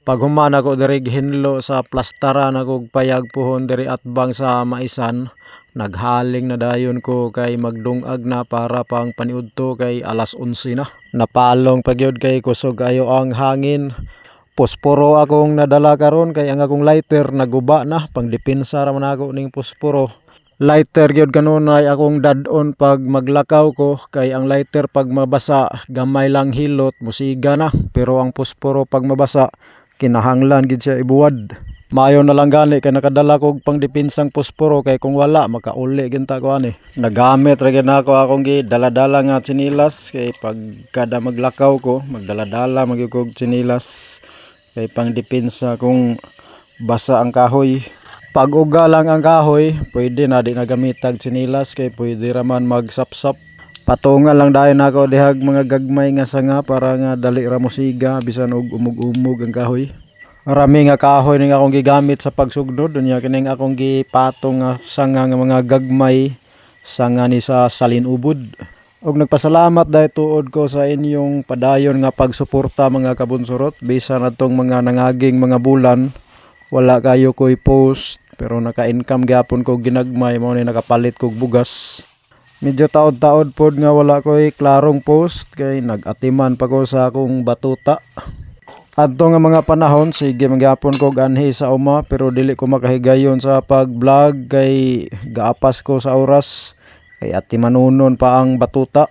Paghuman ako diri hinlo sa plastaran ako payag puhon diri atbang sa maisan, naghaling na dayon ko kay magdungag na para pang paniudto kay alas 11 na. Napalong pa gyud kay kusog ayo ang hangin. Posporo akong nadala karon kay ang akong lighter naguba na, pangdepensa ra man ako ning posporo. Lighter gyud kanunay akong dad-on pag maglakaw ko kay ang lighter pag mabasa gamay lang hilot, musiga na, pero ang posporo pag mabasa kinahanglan gid siya ibuwad. Maayo na lang gani kay nakadala kog pangdepensang posporo kay kung wala makauli gyud ta ko ani. Nagamit ra gyud nako akong gidala-dala nga tsinelas kay pag kada maglakaw ko magdala-dala man gyud kog tsinelas kay pangdepensa kung basa ang kahoy. Pag uga lang ang kahoy, pwede na di na gamitag tsinelas kay pwede ra man magsapsap. Patungan lang dayon nako dihag mga gagmay nga sanga para nga dali ra mosiga bisan og umog-umog ang kahoy. Rami nga kahoy ning akong gigamit sa pagsugnod, unya kining akong gipatong nga sanga nga mga gagmay, sanga ni sa salinubod. Og nagpasalamat dahil tuod ko sa inyong padayon nga pagsuporta, mga kabunsurot, bisan atong mga nangaging mga bulan wala kayo ko'y post, pero naka-income gyapon ko ginagmay, mao ni nakapalit kog bugas. Medyo taod-taod pod nga wala ko'y klarong post kay nag-atiman pa ko sa akong batuta. Adto nga mga panahon sige man gyapon kog anhi sa uma, pero dili ko makahigayon sa pag-vlog kay gaapas ko sa oras kay atimanunon pa ang batuta.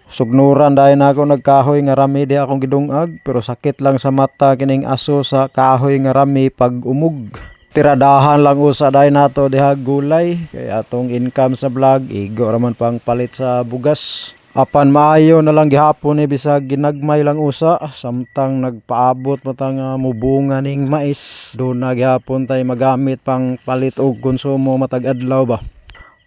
Sugnuran dayon ako nagkahoy nga rami di akong gidungag, pero sakit lang sa mata kining aso sa kahoy nga rami pag umog. Tiradahan lang usa dayon nato diha gulay kay atong income sa vlog igo ra man pang palit sa bugas. Apan maayo na lang gihapon ni bisag ginagmay lang usa samtang nagpaabot pa ta nga mubunga ning mais. Doon na gihapon tay magamit pang palit og konsumo matag adlaw ba.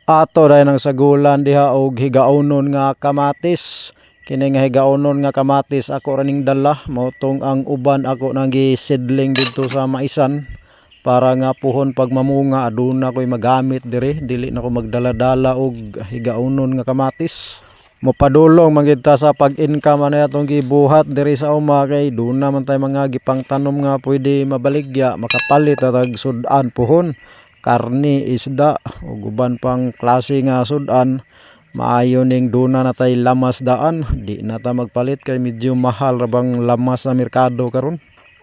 Ato dayon ang sagulan diha og higaonon nga kamatis. Kini nga higaonon nga kamatis ako ra ning dala, mao tong ang uban ako nang gisidling didto sa maisan para nga puhon pag mamunga aduna ko'y magamit diri, dili na ko magdala-dala og higaonon nga kamatis. Mopadulong man gid ta sa pag-income ani atong gibuhat diri sa uma kay duna man tay mga gipangtanom nga pwede mabaligya, makapalit ta tag sud-an puhon, karni, isda ug uban pang klase nga sud-an. Maayo ning duna na tay lamas daan, di na ta magpalit kay medyo mahal ra bang lamas sa merkado karon.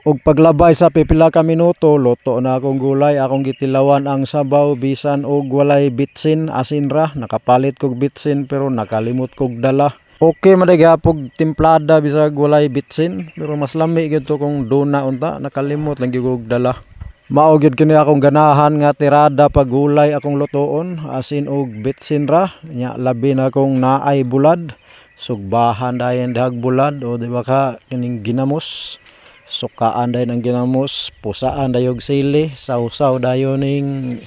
Ug paglabay sa pipila ka minuto, luto na akong gulay, akong gitilawan ang sabaw bisan og walay bitsin, asin ra. Nakapalit kog bitsin pero nakalimot kog dala. Okay man gihapon timplada bisag walay bitsin, pero mas lami gyud to kung duna unta, nakalimot lang gyud kog dala. Mao gyud kini akong ganahan nga tirada pag gulay akong lutoon, asin og bitsin ra, nya labi na kung naay bulad, sugbahan dayon dihag bulad o di ba ka kining ginamos. Sukaan dayon ang ginamos, pusaan dayog sili, sawsaw dayon ning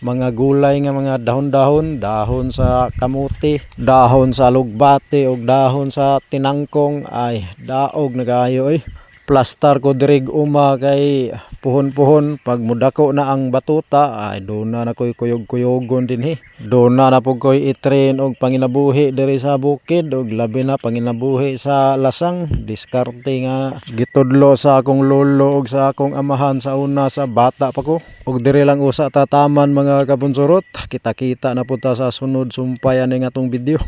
mga gulay nga mga dahon-dahon, dahon sa kamuti, dahon sa alugbati ug dahon sa tinangkong, ay daog na kaayo oy. Plastar ko dirig uma kay puhon-puhon pag mudako na ang batuta ay doon na ko'y kuyog-kuyogon dinhi. Doon na pud ko'y i-train og panginabuhi diri sa bukid og labi na panginabuhi sa lasang. Diskarte nga gitudlo sa akong lolo og sa akong amahan sa una sa bata pa ko. Og diri lang usa tataman, mga kabunsurot. Kita-kita na pud ta sa sunod sumpay ani nga atong video.